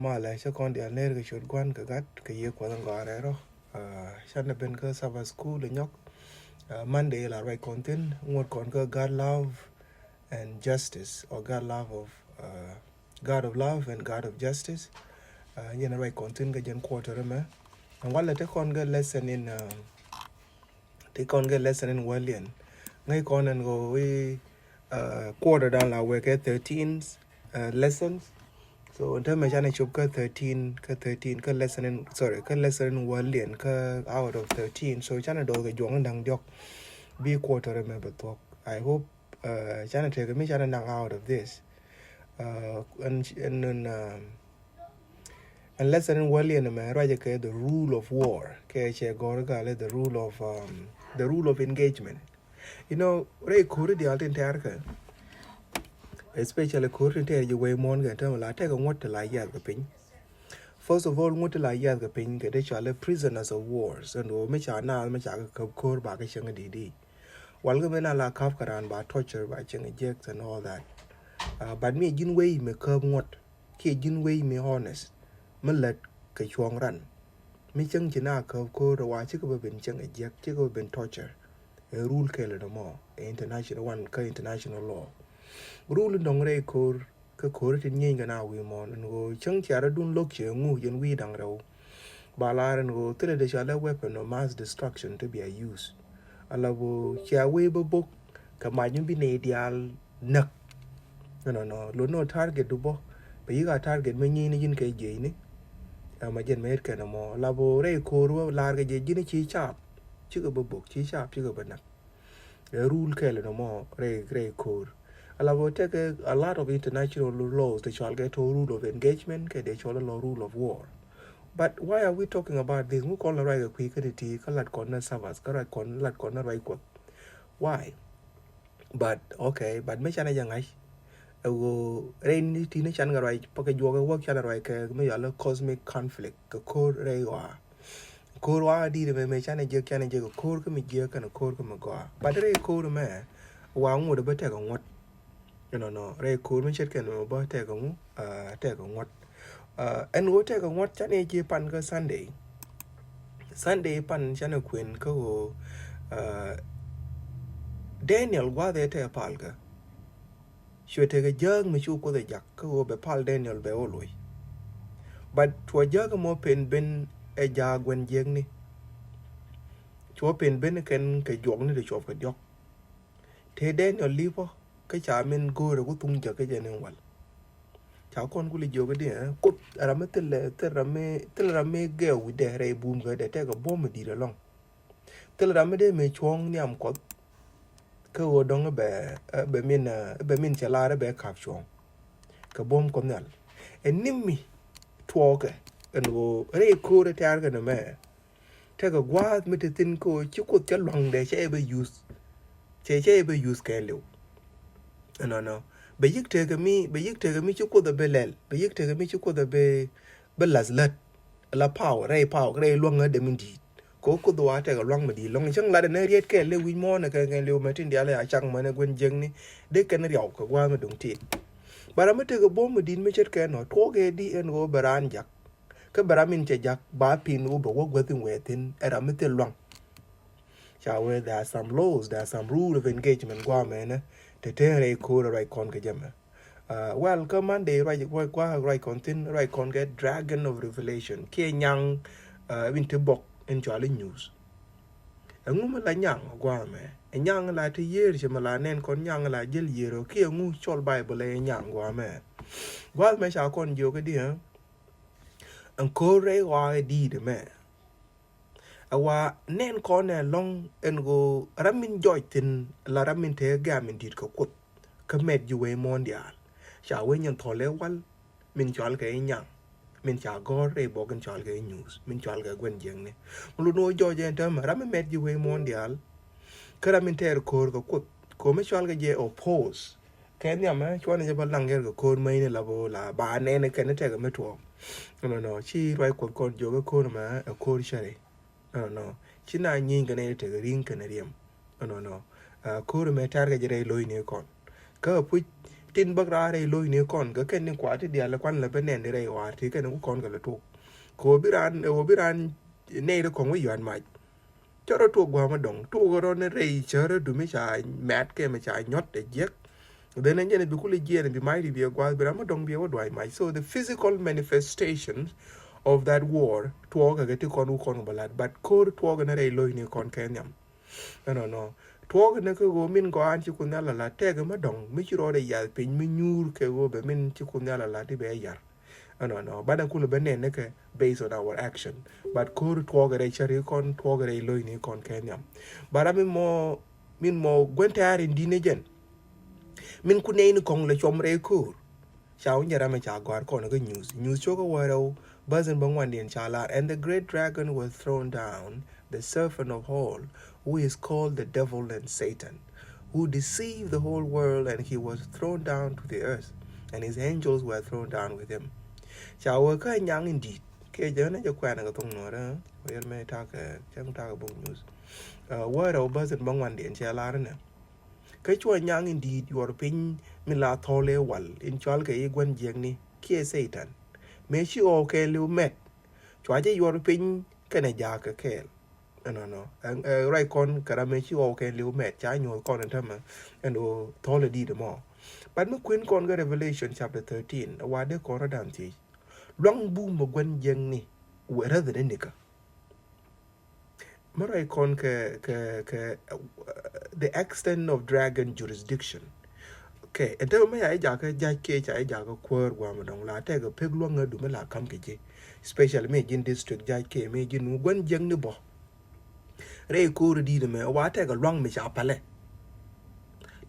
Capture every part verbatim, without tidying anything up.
Malɛ, cä kɔn diaal ner kɛ ciöt Gua̱n kɛ Gat kɛ Yiëë Kuɔth in gɔaa rɛl rɔ. Canɛ ben kä Sabbath School ɛ nyɔk. Monday la ruac kɔn thi̱n, ŋuɔ̱t kɔn kä God love and justice, or God love of, God of love and God of justice. Yɛn ruac kɔn thi̱n kä jɛn quarter ɛmɛ. Ɛn walɛ te kɔn kä lesson in, te kɔn kä lesson in wäliɛn. Ŋäc kɔn ɛn ɣöö i̱ quarter dan la wek kɛ thirteen lessons. So ɛn täämɛ canɛ cop kä thirteen, kä thirteen, kä lesson in, sorry, kä lesson in wäliɛn kä out of thirteen. So canɛ dɔɔth kɛ juɔk in da̱ŋ diɔ̱k bi quarter ɛmɛ bɛ thuɔ̱k. I hope canɛ tekɛ mi canɛ naŋ out of this. Ɛn, ɛn, ɛn, ɛn lesson in wäliɛn ɛmɛ ruacɛ kɛ the rule of war. Kɛ cɛ gɔ̱r galɛ the rule of, the rule of engagement. You know, rɛy ko̱ri diaal tin tɛ̈r kɛ, especially ko̱ri tin tɛ̈r ji̱ wec muɔ̱ɔ̱n kɛ täämɛ, la tekɛ ŋuɔ̱t ti la yiath kɛ piny. First of all, ŋuɔ̱t ti la yiath kɛ piny kɛ ti cɔalɛ prisoners of wars. Ɛn ɣöö mi ca naath mi ca kɛ käp ko̱r ba kɛ cieŋ di̱i̱t. Walkɛ mi na la käp kɛ raan ba torture, ba cieŋ jiäk and all that. But mi ji̱n wec mi käp ŋuɔ̱t kiɛ ji̱n wec mi honest, mi lät kɛ cuɔ̱ɔ̱ŋ ran, mi cäŋ ci na käp ko̱r wa cikɛ bä ben cieŋ jiäk, cikɛ bä ben torture. Ɛ rule kɛl nɔmɔ, ɛ international one, kä international law. Rule in dɔ̱ŋ rɛy ko̱r, kä ko̱r tin nyieeny kɛ na wi̱i̱ muɔ̱ɔ̱n, ɛn ɣöö cäŋ cia rɔ̱dun lo̱k ciɛ ŋu yɛn wi̱i̱ da̱ŋ rɛw. Ba lar ɛn ɣöö thilɛ dee cɔalɛ weapon of mass destruction ti bia use. Ala bä cia wee bä bok kɛ mac mi bi nɛy diaal näk. Nɔ, nɔ, nɔ. Lot ni ɣöö target du bä, bɛ yi̱k a target mi nyieeny ni ji̱n kɛ jiecni. Ɛmɛ jɛn mɛ ɣet kɛn ɛmɔ. Ala bä rɛy ko̱r wä lar kɛ jɛ ji̱n ci caap, cikɛ bä bok, ci caap, cikɛ bä näk. Ɛ rule kɛl nɔmɔ rɛy, rɛy ko̱r. Ala bä tekɛ a lot of international laws ti cɔalkɛ to rule of engagement kɛ dee cɔl lɔ rule of war. But why are we talking about this? Ŋu kɔn la ruac kɛ kui̱ kä ti̱ti̱, kä lat kɔn ni Sabbath, kä lat kɔn, lat kɔn ni ruac Kuɔth. Why? But okay, but mi canɛ jɛ ŋa̱c. Ɛ ɣöö rɛy ni ti̱ti̱ ni can kɛ ruac, pa kɛ juɔk ɛ wäk canɛ ruac kɛ mi cɔalɛ cosmic conflict kɛ ko̱r rɛy ɣɔaa. Ko̱r ɣɔaa di̱i̱t ɛmɛ, mëë canɛ jiäk, canɛ jiäk ɛ ko̱r kä mi jiäk kɛnɛ ko̱r kä mi gɔaa. But rɛy ko̱r ɛmɛ, wa ŋot ɛ bä tekɛ ŋuɔ̱t. Nɔ, nɔ, rɛy ko̱r mi ce̱tkɛ nɔmɔ bä tekɛ ŋu, tekɛ ŋuɔ̱t. Ɛn ɣöö tekɛ ŋuɔ̱t, canɛ ji̱ pan kä Sunday. Sunday pan canɛ kuën kä ɣöö Daniel gua̱a̱th ɛ tekɛ palkä. Cuɛ tekɛ jääk mi cu Kuoth ɛ jak kä ɣöö bɛ pal Daniel bɛ wä loc. But cuɔ jääk ɛmɔ pen ben ɛ jaak gua̱n jiäkni. Cuɔ pen ben kɛn kɛ juɔkni ti cuɔp kɛ diɔ̱k. Tëë Daniel li̱pɔ kä ca min go̱o̱rɛ ku thuŋ jäk kä jɛ ni wal. Ca kɔn ku li jiök di, eh, Kuoth ram mi thil, thil ram mi, thil ram mi gɛɛw wi̱cdɛ rɛy bum kɛ dɛ tekɛ buɔ̱m mi di̱i̱t ɛlɔ̱ŋ. Thil ram mi dee mi cuɔ̱ŋ nhiam Kuɔth. Kä ɣöö dɔ̱ŋ bɛ, eh, bɛ min, eh, bɛ min cɛ lar bɛ kap cuɔ̱ŋ. Kɛ buɔ̱m Kuɔth Nhial. Ɛ ni mi tuɔɔkɛ ɛn ɣöö rɛy ko̱o̱r ɛ tɛ̈r kɛ ni mɛ. Tekɛ gua̱a̱th mi te thi̱n kä ɣöö ci Kuoth cä lua̱ŋdɛ cɛ bɛ use. Cɛ cɛ bɛ use kɛɛliw. Ɛnɔnɔ. Bɛ yi̱k tekɛ mi, bɛ yi̱k tekɛ mi ci Kuoth ɛ bɛ lɛl. Bɛ yi̱k tekɛ mi ci Kuoth ɛ bɛ, bɛ lath lät. La paw, rɛy paw, rɛy lua̱ŋ ɛ dee mi di̱i̱t. Kɛ ɣöö Kuoth wa tekɛ lua̱ŋ mi di̱i̱t lɔ̱ŋ. Cäŋ latdɛ ni riet kɛɛliw wi̱c muɔ̱ɔ̱n ɛ kɛ kɛɛliw mɛ tin diaal ɛ a cak mɛn ɛ gua̱n jiäkni. Dee kɛn riaw kɛ gua̱a̱th mi duŋ tit. Bɛ ram mi tekɛ buɔ̱m mi di̱i̱t mi ce̱tkɛ nɔ, tuɔɔkɛ di ɛn ɣöö bɛ raan jak. Kä bɛ ram min cɛ jak ba pin wä bɛ wä guäth in wee thi̱n ɛ ram mi thil luaŋ. Ca wee, there are some laws, there are some rule of engagement guamɛnɛ te te rɛy ko̱o̱r ruac kɔn kɛ jɛ mɛ. Uh, well, kä Monday ruac, ruac, ruac kɔn thi̱n, ruac kɔn kɛ dragon of revelation kiɛ nyaŋ, uh, win ti bɔk in cual in news. Ɛŋu mi la nyaŋ guamɛ? Ɛ nyaŋ la te yiër cɛ mi la nɛn kɔn nyaŋ la jel yiër ɔ kiɛ ŋu cɔl Bible ɛ nyaŋ guamɛ? Guamɛ ca kɔn jiök di, eh? Ɛn ko̱o̱r rɛy ɣɔaa ɛ di̱i̱t ɛmɛ. Ɛ wa nɛn kɔn ɛ lɔ̱ŋ ɛn ɣöö ram min jɔc thi̱n la ram min te gɛ̈m in di̱i̱t kɛ Kuoth. Kä mɛt ji̱ wee muɔ̱ɔ̱n diaal. Ca wee nyin thɔl ɛ wal min cɔal kɛ i̱ nyaŋ. Min ca gɔ̱r rɛy bɔk in cɔal kɛ i̱ news. Min cɔal kɛ gua̱n jiäkni. Ŋu lot ni wä jɔc ɛn täämɛ ram min mɛt ji̱ wee muɔ̱ɔ̱n diaal. Kä ram min tɛɛr ko̱o̱r kɛ Kuoth. Ko̱o̱m mi cɔal kɛ jɛ oppose. Kɛ nhiam ɛ cuɔn jɛ bä laŋ yɛr kɛ ko̱r mäcni la bä la ba nɛn kɛn tekɛ mi tuɔɔk. Nɔ nɔ ci ruac Kuɔth kɔn jiök ɛ ko̱r mɛ ɛ ko̱r cäri. Nɔ nɔ ci na nyieeny kɛn ɛ tekɛ ri̱ŋ kɛn riɛm. Nɔ nɔ ko̱r mɛ tɛr kɛ jɛ rɛy lo̱cni kɔn. Kä puc Tin bäk raar rɛy lo̱cni kɔn kɛ kɛn ni kuat ti diaal kuan lɛ bä nɛn di rɛy ɣɔaar ti kɛn ku kɔn kɛ lɛ tuɔk. Kɛ ɣöö bi raan, ɛ ɣöö bi raan nɛy ri kɔŋ wä yuan mac. Cä rɔ tuɔk gua̱a̱ mä dɔŋ, tuɔk rɔ ni rɛy cär rɔ dumi ca mɛt kɛ mɛ ca nyɔt ɛ jiɛk. Then ɛn jɛn bi kul jiɛn bi mac di bi ɛ gua̱a̱th bi ram mä dɔŋ bi ɛ wä duay mac. So the physical manifestations of that war tuɔk kɛ kɛ ti kɔn wu kɔn bä lat, but ko̱r tuɔk ni rɛy lo̱cni kɔn kɛ nhiam. Ɛnɔnɔ. Tuɔɔk ni kä ɣöö min gɔaan ci Kuoth Nhial a la tɛk mä dɔ̱ŋ mi ci rɔɔdɛ yath piny mi nyuur kɛ ɣöö bɛ min ci Kuoth Nhial a la ti bɛ yar. Ɛnɔnɔ. Banɛ kulɛ bɛ nɛn ni kɛ based on our action. But ko̱r tuɔɔk rɛy cär i̱ kɔn, tuɔɔk rɛy lo̱cni i̱ kɔn kɛ nhiam. Bara min mɔ, min mɔ gua̱n tɛ̈r in di̱t ni jɛn. Min ku nɛy ni kɔŋ lɛ cuɔm rɛy ko̱r. Ca wä nyɛ ram ɛ ca gɔ̱a̱r kɔn kä Nyuuth. Nyuuth cio̱kä wäl rɛw, bäth in bä ŋuandiɛn ca lar, "And the great dragon was thrown down, the serpent of old, who is called the devil and Satan, who deceived the whole world, and he was thrown down to the earth, and his angels were thrown down with him." Ca wä kä nyaŋ in di̱i̱t, kɛ jɛ nɛ jɛ kuɛn kɛ thoŋ nuɔrɛ, wä yɛr mɛ takɛ, cäŋ takɛ bok Nyuuth. Wäl rɛw bäth in bä ŋuandiɛn ca lar nɛ. Kä cua nyaŋ in di̱i̱t yuɔr piny mi la thɔl ëë wal in cɔal kɛ i̱ gua̱n jiäkni kiɛ Satan. Mëë ci ɣɔw kɛɛliw mɛt, cua jɛ yuɔr piny kɛnɛ jaak kɛ kɛɛl. Ɛnɔnɔ. Ɛ, ɛ, ruac kɔn kɛ ram mëë ci ɣɔw kɛɛliw mɛt, ca nyuɔth kɔn in tämɛ ɛn ɣöö thɔl in di̱i̱t ɛmɔ. But mi kuën kɔn kä Revelation chapter thirteen, ɛ wa dee kɔn rɔ da̱a̱n thiec. Luaŋ bum ɛ gua̱n jiäkni wëë räth in nikä. Mä ruac kɔn kɛ, kɛ, kɛ, uh, the extent of dragon jurisdiction. Okay, ɛn tämɛ mä ca i̱ jakä ja̱c kɛ, ca i̱ jakä kuäär gua̱a̱m dɔ̱ŋ la tɛkɛ pek luäŋä dumi la ka̱m kɛ ji̱. Especially mi ji̱n district ja̱c kɛ, mi ji̱n gua̱n jiäkni bä. Rɛy ko̱r di̱i̱t mɛ wa tɛkɛ luaŋ mi ca palɛ.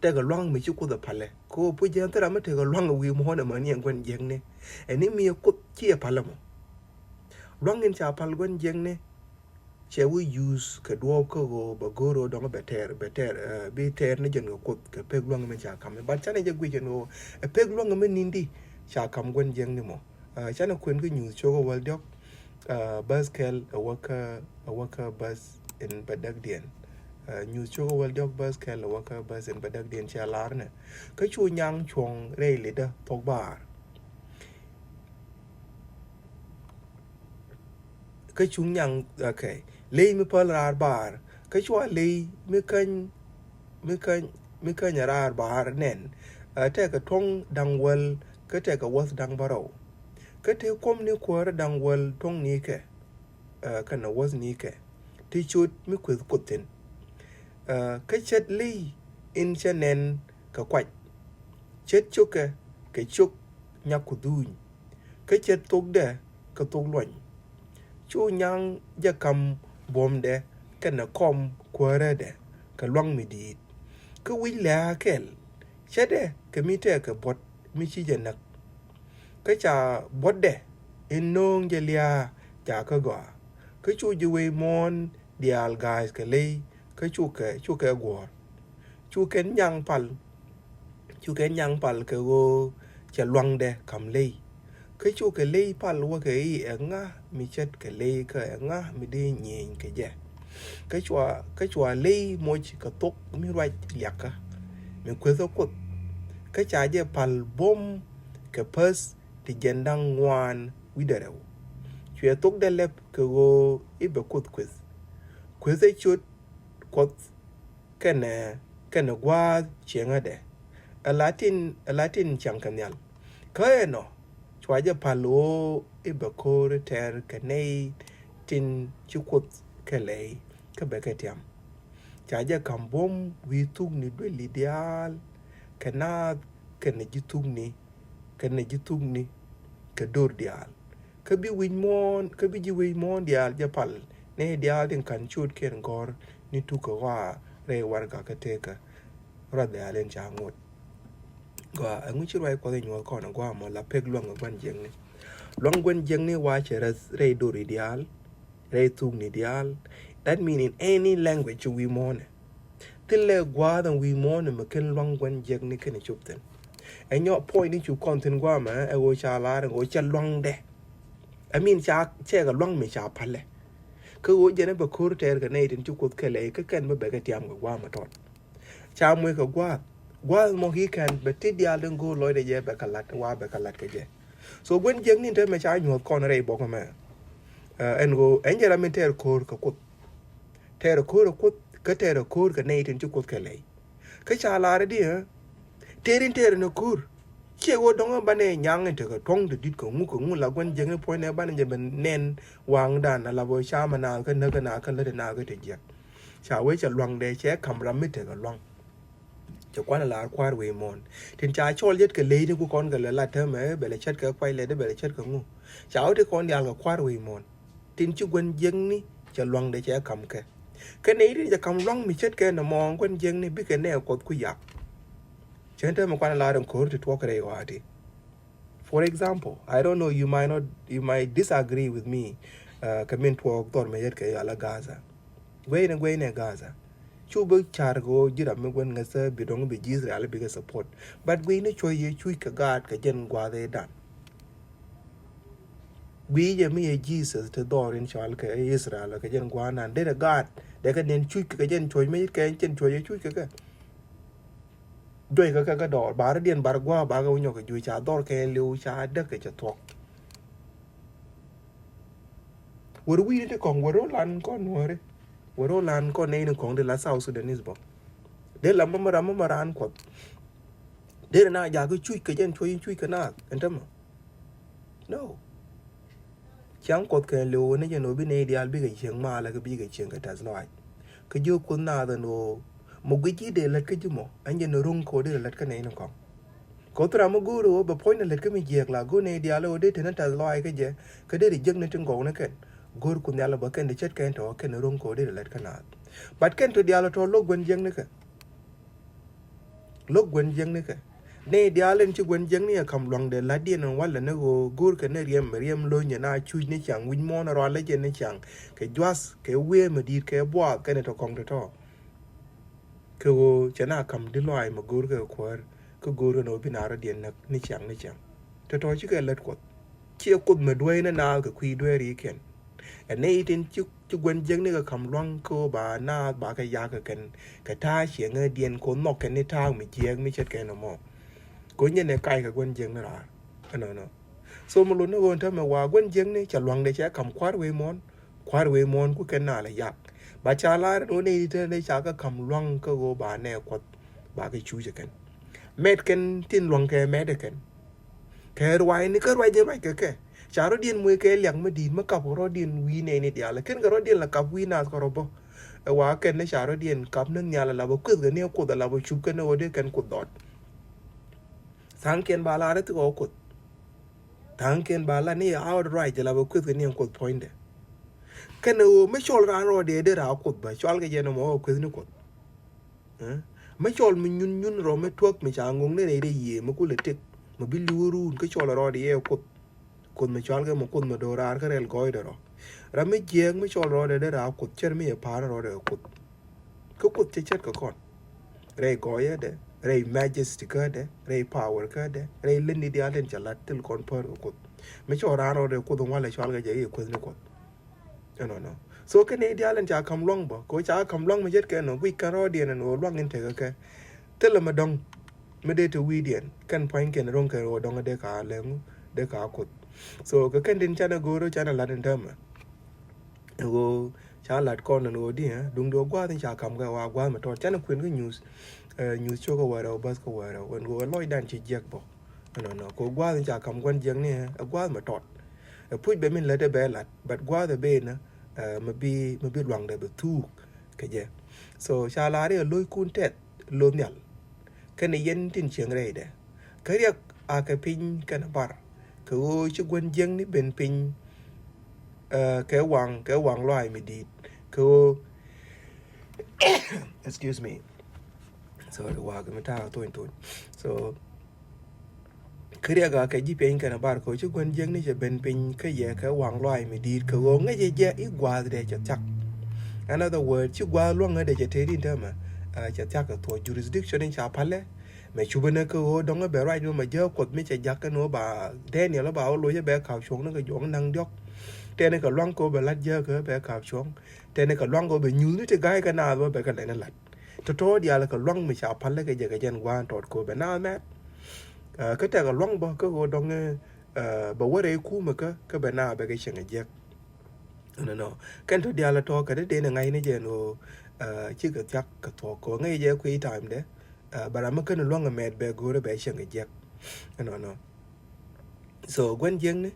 Tɛkɛ luaŋ mi ci Kuoth ɛ palɛ. Kɛ ɣöö puc jɛn thil ram mi tɛkɛ luaŋ wi̱i̱ muɔ̱ɔ̱n ɛmɛ ni ɛn gua̱n jiäkni. Ɛn ni mi ɛ Kuoth ci ɛ palɛ mɔ. Luaŋ in ca pal gua̱n jiäkni. Cɛ wä use kɛ duɔɔp kä ɣöö bɛ go̱o̱r ɣöö dɔ̱ŋ bɛ tɛɛr, bɛ tɛɛr, eh, bi tɛɛr ni jɛn kɛ Kuoth kɛ pek luäŋ mi ca ka̱m. But canɛ jɛ guic ɛn ɣöö ɛ pek luäŋ mi ni̱n di ca ka̱m gua̱n jiäkni mɔ. Eh, canɛ kuɛn kä Nyuuth cio̱kä wäl diɔ̱k, eh, bäth kɛl ɛ wä kä, ɛ wä kä bäth in bädäkdiɛn. Eh, Nyuuth cio̱kä wäl diɔ̱k bäth kɛl ɛ wä kä bäth in bädäkdiɛn ca lar nɛ. Kä cu nyaŋ cuɔ̱ŋ rɛy lidä thuɔ̱k baar. Kä cuŋ nyaŋ, okay. Ley mi päl raar baar. Kä cua ley mi käny, mi käny, mi käny raar baar nɛn. Ɛ, tɛkɛ tuɔ̱ŋ da̱ŋ wäl, kä tɛkɛ wäth da̱ŋ bärɔw. Kä te kuɔm ni kuäärä da̱ŋ wäl tuɔ̱ŋ nikɛ, ɛ, kɛnɛ wäth nikɛ. Ti cot mi kueth Kuoth thi̱n. Ɛ, kä ce̱t ley in cä nɛn kɛ kuac. Ce̱t cokɛ kɛ cok nyak ku dhuny. Kä ce̱t thokdɛ kä thok luɔny. Cu nyaŋ jɛ ka̱m buɔ̱mdɛ kɛnɛ kɔm kuäärädɛ kɛ luaŋ mi di̱i̱t. Kä wi̱c lɛ̈ɛ̈ kɛl, ce̱tdɛ kɛ mi tɛkɛ buɔ̱t mi ci jɛ näk. Kä ca buɔ̱tdɛ in nööŋ jɛ lia̱a̱ jakä gɔaa. Kä cu ji̱ wec muɔ̱ɔ̱n diaal ga̱a̱c kɛ ley, kä cukɛ, cukɛ guɔ̱ɔ̱r. Cukɛ nyaŋ pal, cukɛ nyaŋ pal kɛ ɣöö cɛ luaŋdɛ ka̱m ley. Kä cukɛ ley pal wäkɛ i̱, "Ɛŋa mi ce̱tkɛ ley kä ɛŋa mi dee nyieny kɛ jɛ?" Kä cua, kä cua ley moc kɛ thok mi ruac liakä mi kuethä Kuoth. Kä ca jɛ pal buɔ̱m kɛ päth ti jiɛn da̱ŋ ŋuan wi̱cdɛ rɛw. Cuɛ thokdɛ lɛp kɛ ɣöö i̱ bɛ Kuoth kueth. Kuethɛ cot Kuɔth kɛnɛ, kɛnɛ gua̱a̱th cieŋädɛ. Ɛ la tin, ɛ la tin ciaŋ kɛ nhial. Kä ɛnɔ cua jɛ pal ɣöö i̱ bɛ ko̱o̱r tɛr kɛ nɛy tin ci Kuoth kɛ lɛy kä bɛ kɛ tiam. Ca jɛ ka̱m buɔ̱m wi̱i̱ thukni duëli diaal kɛ naath kɛnɛ ji̱ thukni, kɛnɛ ji̱ thukni kɛ do̱r diaal. Kä bi wi̱c muɔ̱ɔ̱n, kä bi ji̱ wi̱c muɔ̱ɔ̱n diaal jɛ pal ni diaal tin ka̱n ciötkiɛn gɔ̱r ni tukä ɣɔaa rɛy warɛga kä tekä. Ruath diaal in ca ŋot. Gɔaa, ɛŋu ci ruac Kuɔth in nyuɔth kɔn a gɔaa mɔ la pek luaŋ gua̱n jiäkni? Luaŋ gua̱n jiäkni wa cɛ räth rɛy do̱ri diaal, rɛy thukni diaal. That mean in any language ci wi̱i̱ muɔ̱ɔ̱nɛ. Thilɛ gua̱a̱th ɛn wi̱i̱ muɔ̱ɔ̱n ɛmɛ ken luaŋ gua̱n jiäkni ken ɛ cop thi̱n. Ɛ nyɔ point in cop kɔn thi̱n gua̱a̱mɛ ɛ ɣöö ca lar ɛn ɣöö cɛ luaŋdɛ. I mean ca, cɛ kɛ luaŋ mi ca palɛ. Kä ɣöö jɛn ɛ bɛ ko̱r tɛɛr kɛ nɛy tin ci Kuoth kɛ lɛy kä kɛn bä bɛ kɛ tiam kɛ gua̱a̱mɛ tɔt. Ca muec kɛ gua̱a̱th. Gua̱a̱th mɔ ki kɛn bɛ ti diaal tin go̱o̱r lɔcdɛ jɛ bɛ kɛ la̱t, wa bɛ kɛ la̱t kɛ jɛ. So gua̱n jiäkni te mɛ ca nyuɔ̱th kɔn rɛy bɔk mɛ. Ɛn ɣöö ɛn jɛ ram mi tɛɛr ko̱o̱r kɛ Kuoth. Tɛɛr ko̱o̱r kɛ Kuoth, kä tɛɛr ko̱o̱r kɛ nɛy tin ci Kuoth kɛ lɛy. Kä ca lar di, tɛɛr in tɛɛr ni ko̱o̱r. Ciɛ ɣöö dɔ̱ŋ banɛ nyaŋ in tekɛ tuɔ̱ŋ ti dit kɛ ŋu kɛ ŋu la gua̱n jiäkni puɔ̱nydɛ banɛ jɛ ben nɛn waŋdan ala bä ca mɛ naath kä näk kä naath kä lät naath kä te jiäk. Ca wee cɛ luaŋdɛ cɛ kam ram mi tekɛ luaŋ. Cɛ kuan lar kua̱r wee muɔ̱ɔ̱n. Tin ca cɔl jät kɛ ley ni ku kɔn kɛ lɛ la täämɛ bɛ lɛ cät kɛ kuay lɛ di bɛ lɛ cät kɛ ŋu. Ca wä ti kɔn diaal kɛ kua̱r wee muɔ̱ɔ̱n. Tin ci gua̱n jiäkni cɛ luaŋdɛ cɛ kam kɛ. Kɛ nɛy tin cɛ kam luaŋ mi cät kɛ nɛ mɔɔŋ gua̱n jiäkni bikɛ nɛ Kuɔth ku yak. Cɛ täämɛ kuan lar in ko̱r ti tuɔk rɛy ɣɔaati. For example, I don't know, you might not, you might disagree with me. Kɛ min tuɔɔk dhɔr mɛ yet kɛ yala Gaza. Gueyni gueyni Gaza. Cu bi car kɛ ɣöö ji̱ ram mi gua̱n ŋäthä bi dɔ̱ŋ bi ji̱ Israel bikɛ support. But gueyni cuɔ̱c yɛ cuc kɛ gaat kɛ jɛn gua̱a̱th ëëdan. Guiy jɛ mi yɛ Jesus ti dhɔr in cɔal kɛ Israel kɛ jɛn gua̱a̱th nan derɛ gaat. Dee kɛ niɛn cuc kɛ jɛn cuɔ̱c mi yet kɛ jɛn cuɔ̱c yɛ cuc kɛ kɛ. Juɔc kä kɛ kä dɔɔr ba rɔ̱diɛn bar gua̱a̱ ba kɛ wä nyɔk kɛ juɔc ca dhɔr kɛ liw ca däk kɛ cɛ thuɔ̱k. Wär wi̱i̱ni ti kɔŋ wär wä lan kɔn wääri. Wär wä lan kɔn nɛy ni kɔŋ di la South Sudanese bä. Dee la mama ram mama raan Kuɔth. Dee na jakä cuc kɛ jɛn cuɔ̱c in cuc kɛ naath ɛn tämɛ. No. Ciaŋ Kuɔth kɛn liw ni jɛn ɔ bi nɛy diaal bikɛ cieŋ malɛ kɛ bikɛ cieŋ kɛ tɛth lɔaac. Kä jiök Kuoth naath ɛn ɣöö mɔ guic ji̱ dee lät kä ji̱ mɔ ɛn jɛn ro̱ŋ kɛ ɣöö dee lät kä nɛy ni kɔŋ. Kɛ ɣöö thil ram mi go̱o̱r ɣöö bɛ puɔ̱ny ni lät kä mi jiɛɛk la go̱o̱r nɛy diaal ɣöö dee te ni tɛth lɔaac kä jɛ kä dee ri jiäk ni tin gɔw ni kɛn. Go̱o̱r Kuoth Nhial bä kɛn di ce̱tkɛ ɛn tɔ̱ kɛn ro̱ŋ kɛ ɣöö dee ri lät kä naath. But kɛn tɔ diaal tɔ̱ lo̱k gua̱n jiäkni kɛ. Lo̱k gua̱n jiäkni kɛ. Nɛy diaal in ci gua̱n jiäkni ɛ ka̱m lua̱ŋdɛ la̱tdiɛn in walɛ ni ɣöö go̱o̱rkɛ ni riɛm, riɛm lo̱nyɛ na cuc ni ciaŋ wi̱c muɔ̱ɔ̱n rɔalɛ jɛ ni ciaŋ kɛ jua̱th kɛ wëë mi di̱i̱t kɛ buaath kɛnɛ tɔ kɔŋ tɔ̱tɔ̱. Kɛ ɣöö cɛ na ka̱m di lɔaac mi go̱o̱rkɛ kuäär kä go̱o̱rkɛ ni ɣöö bi na rɔ̱diɛn näk ni ciaŋ ni ciaŋ. Tɔ̱tɔ̱ cikɛ lät Kuɔth. Ciɛ Kuoth mi dueec ni naath kɛ kui̱ dueerikiɛn. Ɛ nɛy tin ci ci gua̱n jiäkni kɛ ka̱m lua̱ŋ kä ba naath ba kɛ yak kɛ kɛn kɛ ta̱a̱ cieŋädiɛn kɛ nhɔk kɛn ni ta̱a̱ mi jiääk mi ce̱tkɛ nɔmɔ. Kɛ nyɛn ɛ kac kɛ gua̱n jiäkni raar. Ɛnɔnɔ. So mi lot ni ɣöö täämɛ wa gua̱n jiäkni cɛ lua̱ŋdɛ cɛ ka̱m kua̱r wee muɔ̱ɔ̱n. Kua̱r wee muɔ̱ɔ̱n ku kɛn naalɛ yak. Ba ca lar ɛn ɣöö nɛy ti te ni ca kɛ ka̱m lua̱ŋ kä ɣöö ba nɛ Kuɔth ba kɛ cuuc ɛ kɛn. Mɛt kɛn tin lua̱ŋ kɛ mɛt ɛ kɛn. Kɛ ruacni kä ruac in ruac kɛ kɛ ca rɔ̱diɛn muec kɛ liak mi di̱i̱t mi kap kɛ rɔ̱diɛn wi̱i̱ nɛɛni diaal kɛn kɛ rɔ̱diɛn la kap wi̱i̱ naath kɛ rɔ̱ bä. Ɛ wa kɛn ni ca rɔ̱diɛn kap ni nhial ala bä kueth kɛ ni kuoth ala bä cup kɛn ni ɣöö dee kɛn kuoth dhɔt. Tha̱a̱ŋkiɛn ba lar i̱ thik ɣɔw kuoth. Tha̱a̱ŋkiɛn ba lar ni a ɣɔt ruac ala bä kueth kɛ ni kuoth puɔ̱nydɛ. Kɛn ɣöö mi cɔl raan rɔɔdɛ dee raa kuoth bä cɔal kɛ jɛ nɔmɔ ɣɔw kueth ni kuoth. Mi cɔl mi nyun nyun rɔ mi tuäk mi ca ŋoŋ ni rɛy rɛy yiëë mi kulɛ tëk mi bi li̱w ruun kä cɔl rɔɔdɛ yɛ kuoth. Kuoth mi cɔal kɛ mi kuoth mi do̱raar kä rɛl gɔɔydɛ rɔ. Ram mi jiɛɛk mi cɔl rɔɔdɛ dee raa kuoth cär mi yɛ pa̱a̱r rɔɔdɛ kɛ kuoth. Kä kuoth cɛ cät kɛ kɔn. Rɛy gɔɔyädɛ, rɛy majesty kädɛ, rɛy power kädɛ, rɛy lätni diaal tin cɛ la̱t thil kɔn päär kɛ kuoth. Mi cɔl raan rɔɔdɛ kuoth in walɛ cɔal kɛ jɛ i̱ kueth ni kuoth. Ɛnɔnɔ. So kɛn nɛy diaal in ca ka̱m lua̱ŋ bä kɛ ɣöö ca ka̱m lua̱ŋ mi ce̱tkɛ nɔ guic kɛn rɔɔdiɛn ɛn ɣöö luaŋ in tekɛ kɛ. Thilɛ mi dɔ̱ŋ mi dee te wi̱i̱diɛn kɛn pua̱nykiɛn ro̱ŋ kɛ ɣöö dɔ̱ŋ dee ka lɛŋ dee ka kuoth. So kɛ kɛn tin canɛ go̱o̱r canɛ la̱t in täämɛ. Ɣöö ca la̱t kɔn ɛn ɣöö di duŋdu ɣöö gua̱a̱th in ca ka̱m kɛ wa gua̱a̱th mi tɔt canɛ kuën kä nyuuth. Nyuuth cok ɛ wärɛ ɣöö bäth kä wärɛ ɣöö ɛn ɣöö ɛ lɔcdan ci jiäk bä. Ɛnɔnɔ kɛ ɣöö gua̱a̱th in ca ka̱m gua̱n jiäkni ɛ gua̱a̱th mi tɔt. Ɛ puc bɛ min lät ɛ bɛ la̱t but gua̱a̱th ɛ ben ɛ mi bi mi bi luaŋdɛ bɛ thuuk kɛ jɛ. So ca lar i̱ ɛ lo̱ckun tɛth lo̱th nhial. Kɛnɛ yɛn tin cieŋ rɛydɛ kä riɛk a kɛ piny kɛnɛ bar kɛ ɣöö ci gua̱n jiäkni ben piny. Kɛ waŋ kɛ waŋ lɔaac mi di̱i̱t kɛ ɣöö excuse me. Sorry, wakä mi ta̱a̱ thony thony. So kä riɛk a kɛ ji̱ piɛny kɛnɛ bar kɛ ɣöö ci gua̱n jiäkni cɛ ben piny kä yɛ kɛ waŋ lɔaac mi di̱i̱t kɛ ɣöö ŋäcɛ jɛ i̱ gua̱a̱thdɛ cɛ thia̱k. In other words ci gua̱a̱th luäŋädɛ cɛ tëëd in täämɛ cɛ thia̱k kɛ thuɔ̱c jurisdiction in ca palɛ. Mɛ cupä ni kä ɣöö dɔ̱ŋ bɛ ruac mɛ mɛ jääk kuɔth mi cɛ jakä ni ɣöö ba Daniel ba wä loc bɛ ka̱p cuɔ̱ŋ ni kɛ juɔ̱ŋ naŋ diɔ̱k. Tɛni kɛ luaŋ kɛ ɣöö bɛ la̱t jääk kɛ bɛ ka̱p cuɔ̱ŋ. Tɛni kɛ luaŋ kɛ ɣöö bɛ nyuuth ni ti ga̱a̱c kɛ naath bä bɛ kɛ lɛn ni la̱t. Tɔ̱tɔ̱ diaal kɛ luaŋ mi ca pal kɛ jɛ kɛ jɛn gua̱a̱n tɔt kɛ ɣöö bɛ na mɛt. Kä tɛkɛ luaŋ bä kä ɣöö dɔŋ bɛ wä rɛy kumɛ kä kä bɛ na bɛ kɛ cieŋ jiɛk. Ɛnɔnɔ kɛn tɔ̱ diaal tɔ̱ kɛ dee dee ni ŋa̱cni jɛ ɛn ɣöö cikɛ thiak kɛ thuɔ̱k kɛ ɣöö ŋäc jɛ kui̱ time dɛ. Bɛ ram mi kä ni luaŋ mɛt bɛ go̱o̱rɛ bɛ cieŋ jiɛk. Ɛnɔnɔ. So gua̱n jiäkni,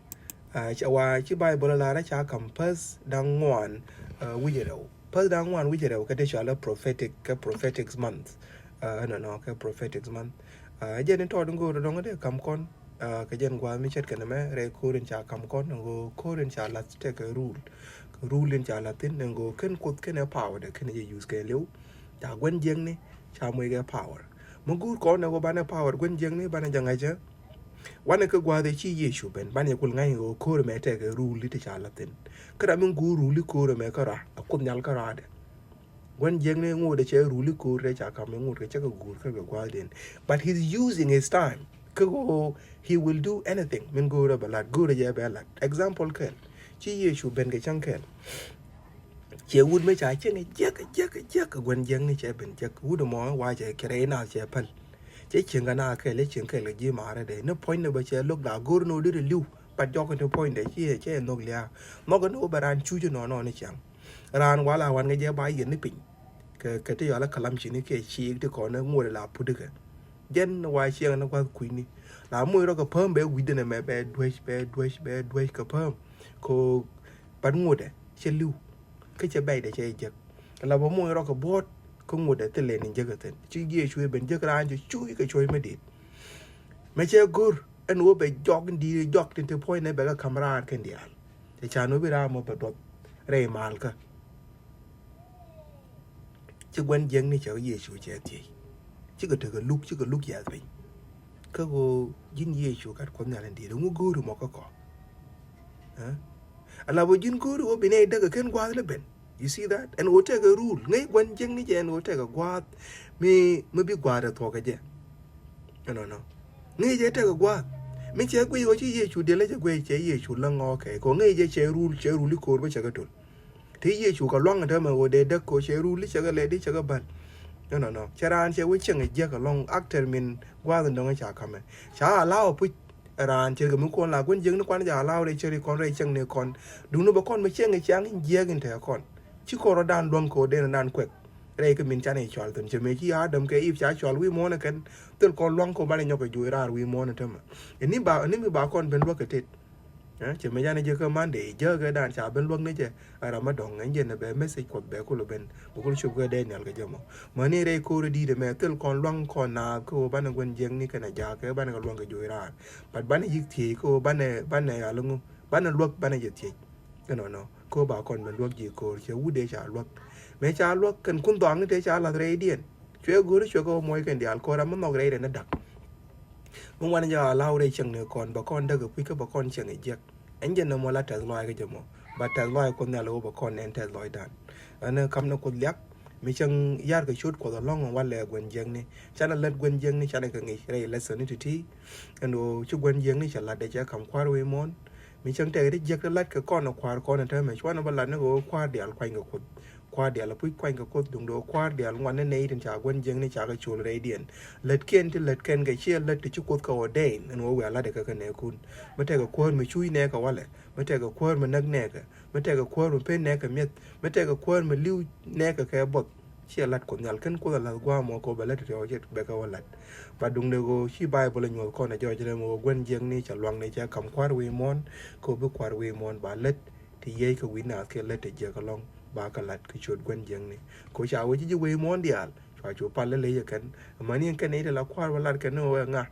ca wa ci Bible lar ca kam päth da̱ŋ ŋuan wi̱cɛ rɛw. Päth da̱ŋ ŋuan wi̱cɛ rɛw kɛ dee cɔal prophetic, kɛ prophetic month. Ɛnɔnɔ kɛ prophetic month. Jɛn in tɔɔt in go̱o̱r dɔŋ dee kam kɔn kɛ jɛn gua̱a̱th mi ce̱tkɛ nɛmɛ rɛy ko̱r in ca kam kɔn in go̱o̱r ko̱r in ca lath tekɛ rule. Kɛ rule in ca lath in go̱o̱r kɛn Kuoth kɛn ɛ power dɛ kɛn jɛ use kɛ liw. Ca gua̱n jiäkni ca moc kɛ power. Mi go̱o̱r kɔn ɛ wä banɛ power gua̱n jiäkni banɛ jɛ ŋa̱cä. Wanɛ kä gua̱a̱th ɛ ci Yecu ben banɛ jɛ kul ŋa̱c ɛ wä ko̱r ɛmɛ tekɛ rule ti ca lath in. Kä ram mi go̱o̱r rule ko̱r ɛmɛ kä rɔa ɛ Kuoth Nhial kä rɔadɛ. Gua̱n jiäkni ŋot ɛ cɛ rule ko̱r ɛ ca kam mi ŋot kɛ cɛ kɛ go̱o̱r kä kɛ gua̱a̱th den. But he's using his time. Kä ɣöö he will do anything min go̱o̱r ɛ bɛ lat go̱o̱r ɛ jɛ bɛ lat. Example kɛl ci Yecu ben kɛ cäŋ kɛl. Ciɛ wut mi ca cieŋ jiɛk jiɛk jiɛk gua̱n jiäkni cɛ ben jiɛk wut mɔ wa cɛ kɛ rɛy na cɛ päl. Cɛ cieŋ kɛ na kɛl cɛ cieŋ kɛl kɛ ji̱ marɛ dɛ ni puɔ̱ny ni bä cɛ lo̱k la go̱r ni wä dit li̱w. But jɔk ni puɔ̱ny dɛ ciɛ cɛ nhok lia̱a̱ nhok ni wä bɛ raan cuc nɔnɔ ni ciaŋ. Raan wala wan kɛ jɛ ba yɛn ni piny. Kɛ kɛ ti yɔal kalam cini kɛ ciik ti kɔn ŋuɔt la put kɛ. Jɛn wa ciɛŋ ni gua̱th kui̱ni la muc rɔ kɛ päm bɛ wi̱cdɛ nɛ mɛ bɛ duec bɛ duec bɛ duec kɛ päm. Ko bat ŋuɔtdɛ cɛ li̱w kä cɛ bɛcdɛ cɛ jek. La bä muc rɔ kɛ buɔt kä ŋuɔtdɛ thilɛ ni jek kɛ thin ci Yecu ben jek raan cɛ cuc kɛ cuɔ̱c mi dit. Mɛ cɛ go̱r ɛn wä bɛ jɔk in di̱i̱t jɔk tin ti puɔ̱cnɛ bɛ kɛ ka̱m raar kɛn diaal. Cɛ can wä bi raar mɔ bɛ duɔth rɛy malkä. Ci gua̱n jiäkni cɛ Yecu cɛ thiec. Cikɛ tekɛ luk cikɛ luk yɛth piny. Kä ɣöö ji̱n Yecu gat Kuɔth Nhial in di̱i̱t ɛŋu go̱o̱ri mɔ kä kɔ. Ala bä ji̱n go̱o̱ri wä bi nɛy däk ɛ ken gua̱a̱th ni ben. You see that? Ɛn ɣöö tekɛ rule ŋäc gua̱n jiäkni jɛ ɛn ɣöö tekɛ gua̱a̱th mi mi bi gua̱a̱th ɛ thuɔ̱k ɛ jɛ. Ɛnɔnɔ ŋäc jɛ tekɛ gua̱a̱th mi cɛ guic ɣöö ci Yecu diɛl cɛ guic cɛ Yecu läŋ ɣɔɔkɛ kɛ ŋäc jɛ cɛ rule cɛ rule i̱ ko̱o̱r bä cɛ kɛ to̱l. Ti Yecu kɛ luaŋ täämɛ ɣöö dee däk kɛ ɣöö cɛ rule cɛ kɛ lɛt i̱ cɛ kɛ bäl. Nɔ nɔ nɔ cɛ raan cɛ wee cieŋ jiäk ɛlɔ̱ŋ actor min gua̱a̱th in dɔ̱ŋ ca ka̱mɛ ca allow puc. Raan cɛ kɛ mi kuɔn la gua̱n jiäkni kuan jɛ allow rɛy cɛ ri kɔn rɛy cieŋni kɔn. Duŋni bɛ kɔn mi cieŋ jiäk in te kɔn ci kɔn rɔ dan luäŋ kɛ ɣöö dee ni dan kuɛk. Rɛy kɛ min canɛ cɔal thi̱n cɛ mëë ci Adam kɛ Eve ca cɔal wi̱i̱ muɔ̱ɔ̱n ɛ kɛn thil kɔn luaŋ kɔn banɛ nyɔk kɛ juɔc raar wi̱i̱ muɔ̱ɔ̱n ɛ tämɛ. Ini ba ini mi ba kɔn ben luäk kɛ tet. Cɛ mëë canɛ jɛ kä Monday jääkɛ dan ca ben luäk ni cɛ. Ɛ ram mi dɔ̱ŋ ɛn jɛn ɛ bɛ message Kuɔth bɛ kul ben bɛ kul cop kɛ Daniel kɛ jɛ mɔ. Mäni rɛy ko̱r di̱i̱t ɛmɛ thil kɔn luaŋ kɔn naath kä ɣöö banɛ gua̱n jiäkni kɛnɛ jaak kɛ banɛ kɛ luaŋ kɛ juɔc raar. But banɛ yi̱k thiec kä ɣöö banɛ banɛ aliŋu banɛ luäk banɛ jɛ thiec. Ɛnɔnɔ kä ba kɔn ben luäk ji̱ ko̱o̱r cɛ wut dee ca luäk. Mëë ca luäk kɛn kun dhɔaŋni tëë ca lath rɛydiɛn. Cuɛ go̱o̱ri cuɛ kɛ wä muɔc kɛn diaal ko̱o̱r ram mi nhɔk rɛy rɛn ni dak. Mi wan jɛ allow rɛy cieŋni kɔn bɛ kɔn däk kɛ puc kä bɛ kɔn cieŋ jiɛk. Ɛn jɛ nɛ mɔ la tɛth lɔac kä jɛ mɔ ba tɛth lɔac Kuoth Nhial ɣöö bɛ kɔn nɛn tɛth lɔacdan. Ɛn kam ni Kuoth liak mi cieŋ yar kɛ ciöt Kuɔth ɛlɔ̱ŋ walɛ gua̱n jiäkni. Canɛ lät gua̱n jiäkni canɛ kɛ ŋic rɛy lesson ni ti̱ti̱. Ɛn ɣöö ci gua̱n jiäkni cɛ lat dee cɛ kam kua̱r wi̱i̱ muɔ̱ɔ̱n. Mi cäŋ tɛk ti jiäk ti lat kɛ kɔn kua̱r kɔn täämɛ cuanɛ bä lat ni kɛ ɣöö kua̱r diaal kuany kɛ Kuoth. Kua̱r diaal apuc kuany kɛ Kuoth duŋdɛ ɣöö kua̱r diaal ŋuan ni nɛy tin ca gua̱n jiäkni ca kɛ col rɛydiɛn. Lät kiɛn ti lät kɛn kɛ ciɛ lät ti ci Kuoth kɛ ordain ɛn ɣöö wiaa lat kɛ kɛ nɛɛkun. Mi tɛkɛ kuäär mi cuc nɛɛkɛ walɛ mi tɛkɛ kuäär mi näk nɛɛkɛ mi tɛkɛ kuäär mi pen nɛɛkɛ mi̱eth mi tɛkɛ kuäär mi li̱w nɛɛkɛ kɛ buɔth. Ciɛ lat Kuoth Nhial kɛn Kuoth a lath gua̱a̱ mɔ kɛ ɣöö bɛ lät ti tiɔɔk cɛ bɛ kɛ wä lat. Ba duŋdɛ ɣöö ci Baibol a nyuɔth kɔn a jɔɔc rɛm ɣöö gua̱n jiäkni cɛ luaŋni cɛ ka̱m kua̱r wi̱i̱ muɔ̱ɔ̱n kɛ ɣöö bi kua̱r wi̱i̱ muɔ̱ɔ̱n ba lät ti yiec kɛ wi̱i̱ naath kiɛ lät ti jiäk ɛlɔ̱ŋ. Ba kɛ lat kɛ ciöt gua̱n jiäkni kɛ ɣöö ca wee ci ji̱ wi̱i̱ muɔ̱ɔ̱n diaal cua cu pal lɛ ley kɛ kɛn. Amäni ɛn kɛn i̱ ti la kua̱r bä lat kɛn ni ɣöö ɛ ŋa.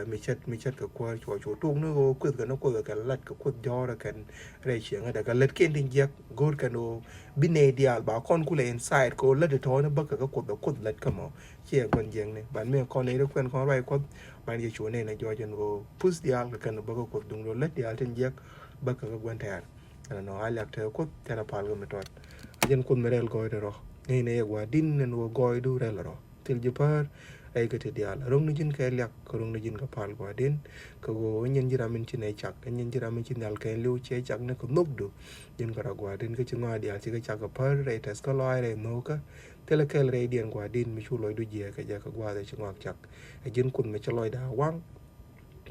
Mi cät mi cät kɛ kuäär cuɔ cu tok ni ɣöö kueth kɛn ni Kuoth kɛ lat kɛ Kuoth jɔ̱ɔ̱r kɛn rɛy cieŋädɛ kɛ lät kiɛn tin jiäk go̱o̱r kɛn ɣöö bi nɛy diaal ba kɔn kulɛ insight kɛ ɣöö lät tɔ̱ ni bäkɛ kɛ Kuoth ɛ Kuoth lät kä mɔ. Ciɛ gua̱n jiäkni ban mi kɔn nɛy ri kuɛn kɔn ruac Kuɔth ban yɛ cu nɛy ni jɔɔc ɛn ɣöö puth diaal kɛ kɛn bäkɛ Kuoth duŋdɛ lät diaal tin jiäk bäkɛ kɛ gua̱n tɛ̈r. Ɛn ɛnɔ a liak te Kuoth tɛn a pal kɛ mi tɔt. A jɛn Kuoth mi rɛl gɔɔydɛ rɔ ŋäcnɛ yɛ gua̱a̱r di̱n ɛn ɣöö gɔɔydu rɛl rɔ thil ji̱ päär. Rɛy kä ti diaal ro̱ŋ ni ji̱n kɛ liak, kɛ ro̱ŋ ni ji̱n kɛ pal Gua̱di̱n. Kɛ ɣöö nyin ji̱ ram in ci nɛ cak, nyin ji̱ ram in ci nhial kɛn li̱w cɛ cak ni kɛ nhökdu. Ji̱n kɛ rɔ Gua̱di̱n kä ci ŋɔak diaal ci kɛ cak kɛ pär rɛy tɛth kä lɔaac rɛy nhökä. Thilɛ kɛl rɛydiɛn Gua̱di̱n mi cu lɔcdu jiɛɛk kɛ jɛ kɛ gua̱a̱th ɛ ci ŋɔak cak. Ɛ ji̱n Kuoth mi ci lɔcda waŋ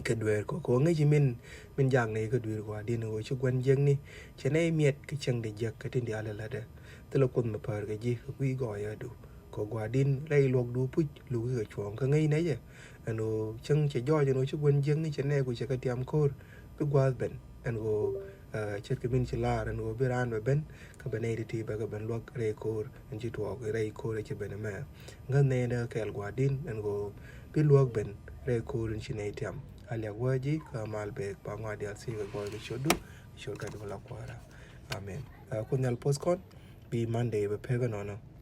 kɛ dueer kɔ kɛ ɣöö ŋäci min, min jak nɛy kä dueer Gua̱di̱n ɣöö ci gua̱n jiäkni cɛ nɛy miɛt kɛ cäŋ di jiäk kɛ tin diaal ilätdɛ. Thilɛ Kuoth mi pär kɛ ji̱ kɛ guiy gɔɔyädu. Kɛ Gua̱di̱n rɛy luɔ̱kdu puc luk i̱ kɛ cuɔ̱ɔ̱ŋ kä ŋäc nɛcɛ. Ɛn ɣöö cäŋ cɛ jɔɔc ɛn ɣöö ci gua̱n jiäkni cɛ nɛɛku cɛ kɛ tiam ko̱r bi gua̱a̱th ben. Ɛn ɣöö ce̱tkɛ min ci laar ɛn ɣöö bi raan bɛ ben kä bɛ nɛy ti̱ti̱ bɛ kɛ ben luäk rɛy ko̱r ɛn ci tuɔɔk rɛy ko̱r ɛ ci ben ɛmɛ. Ŋäth nɛy dee kɛɛl Gua̱di̱n ɛn ɣöö bi luäk ben rɛy ko̱r in ci nɛy tiam. A liak wee ji̱ kä mal bek ba ŋɔak diaal thiek kɛ gɔɔy kɛ ciötdu, kɛ ciöt Gatdu mi la Kuäärä. Amen. Ɛ, Kuoth Nhial poth kɔn, bi Monday bɛ pek ɛnɔnɔ.